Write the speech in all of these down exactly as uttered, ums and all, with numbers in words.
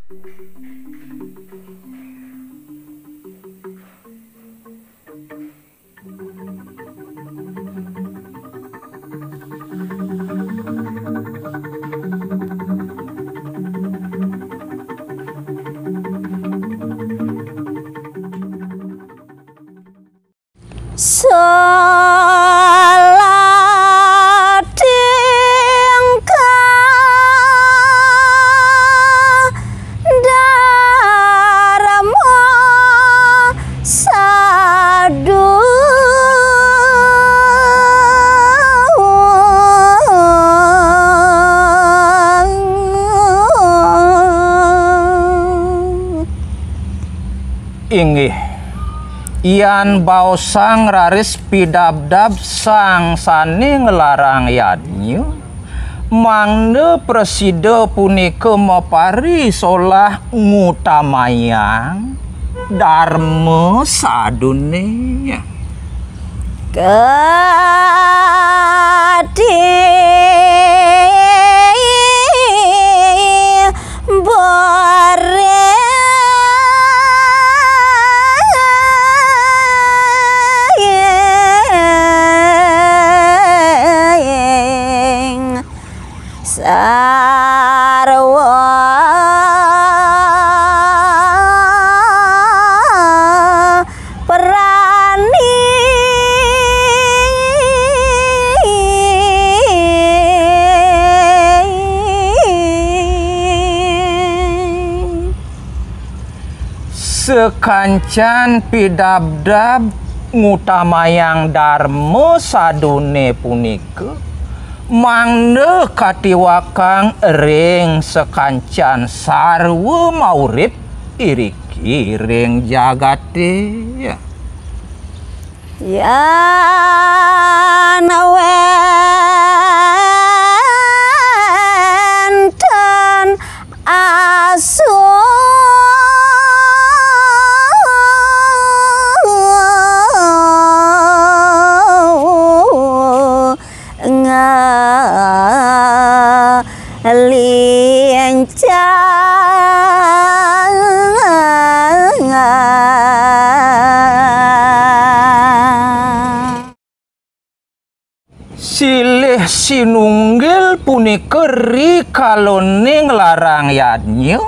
Salah tingkah Darma Sadhu. Inggih, yan baosang raris pidabdab sang sane nglarang yadnya, mangda prasida punika maparisolah ngutamayang darma sadune. Kadi boring sarwa prani. Sakancan pidabdab ngutamayang darma sadune punika, mangda katiwakang ring sakancan sarwa maurip iriki ring jagate. Yan wenten asu ngalincang. Silih sinunggil punika rikalaning larang yadnya,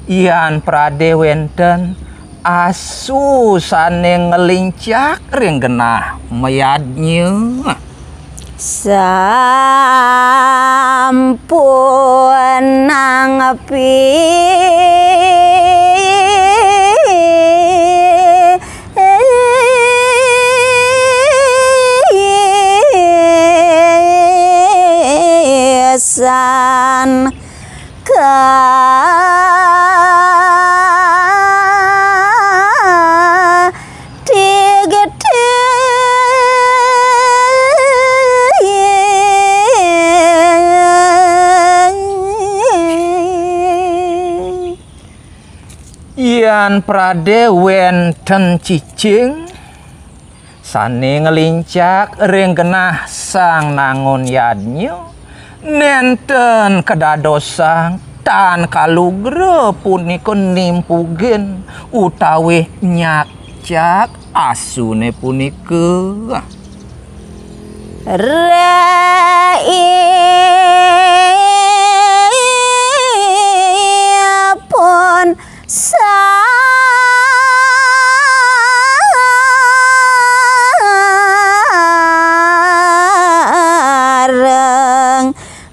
yan prade wenten asu sane nglincak ring genah mayadnya. Sampunang pi san ka tigeti. Yan prade wenten cicing sane nglincak ring genah sang nangun yadnya, nenten kadadosang tan kalugra punika nimpugin utawi nyakcak asune punika. Rai pun sareng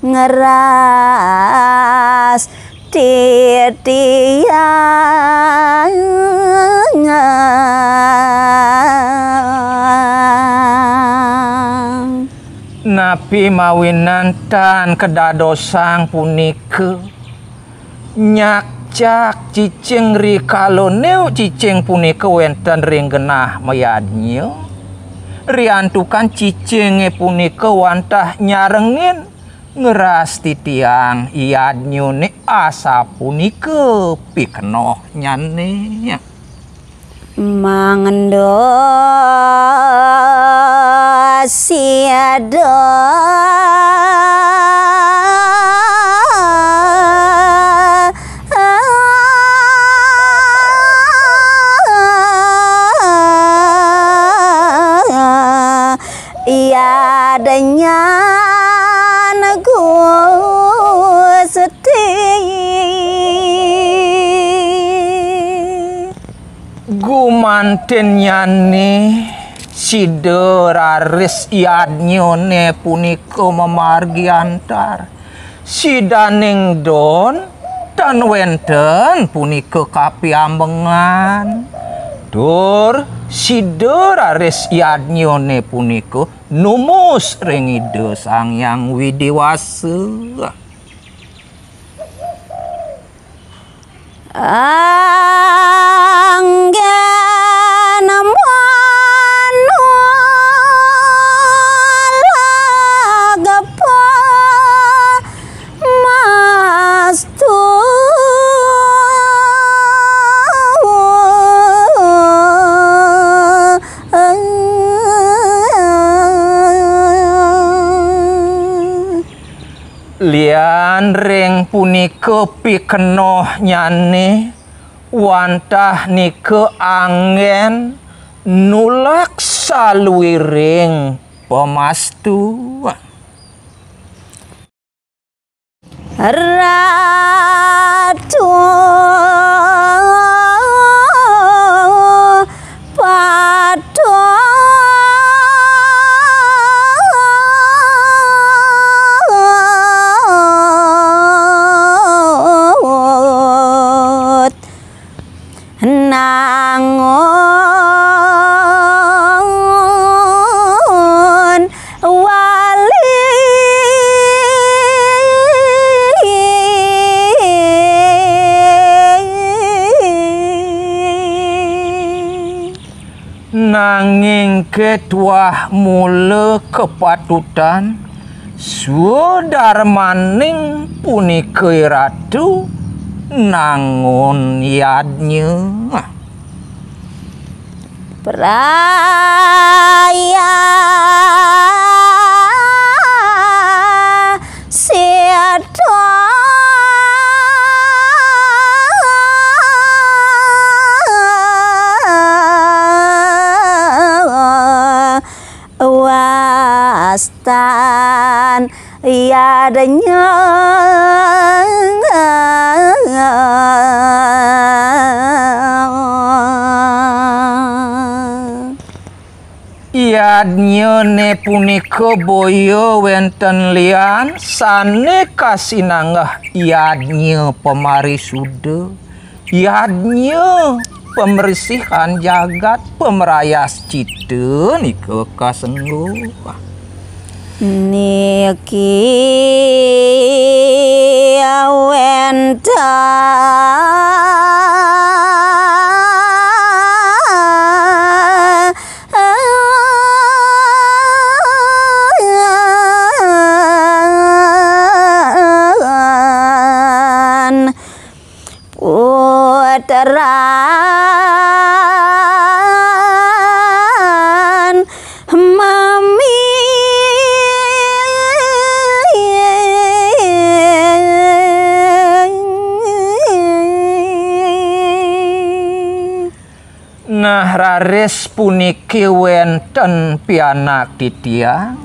ngeras titiang. Napi mawinan tan kadadosang punika? Nyakcak cicing rikalaning cicing punika wenten ring genah mayadnya. Riantukan cicinge punika wantah nyarengin ngeras titiang yadnyane asapunika pikenohnyane. Mangda sida Antennyane sida raris yadnyane punika mamargi antar. Sidaning don tan wenten punika kapiambengan. Tur sida raris yadnyane punika numus ring Ida Sang Hyang Widi Wasa. Anggen manulak pamastu. Lian ring punika pikenohnyane wantah nika anggen nulak saluiring pamastu. Ratu patut nangun wali. Nanging ketuah mula kepatutan, swadarmaning punika ratu nangun yadnya. Praya seta wastan yadnya. Yadnyane punika boya wenten lian sane kasinanggeh yadnya pamarisuda, yadnya pembersihan jagat, pamrayascita nika kasengguh. Niki wenten putran mami. Nah, raris puniki wenten pianak titiang,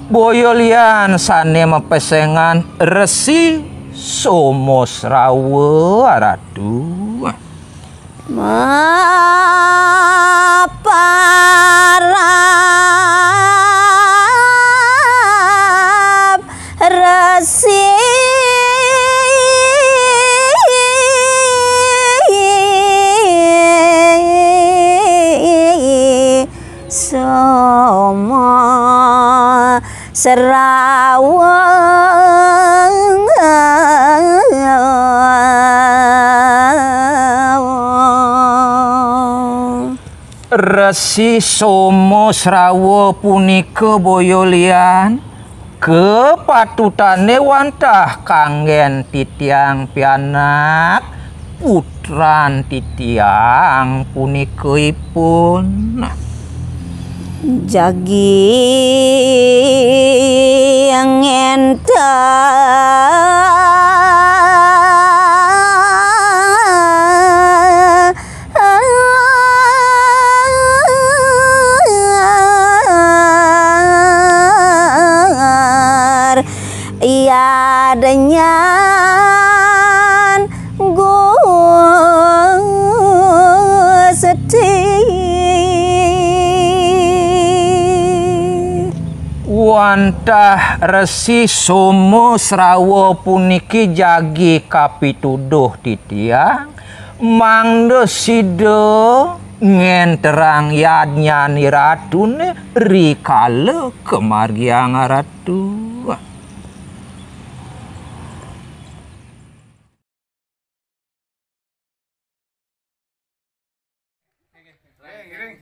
boya lian sane mapesengan Resi Somasrawa, Ratu. Maparab Resi Soma Serawa. Resi Soma Serawa punika boya lian kapatutane wantah kanggen titiang pianak putran titiang punika ipun. Jagi ngenten Iya denyan Gusti. Antah Resi Soma Srawa puniki jagi kapituduh titiang, mangda sida ngenterang yadnyané Ratuné rikala kamargiang Ratu.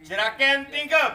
Jeraken tingkep.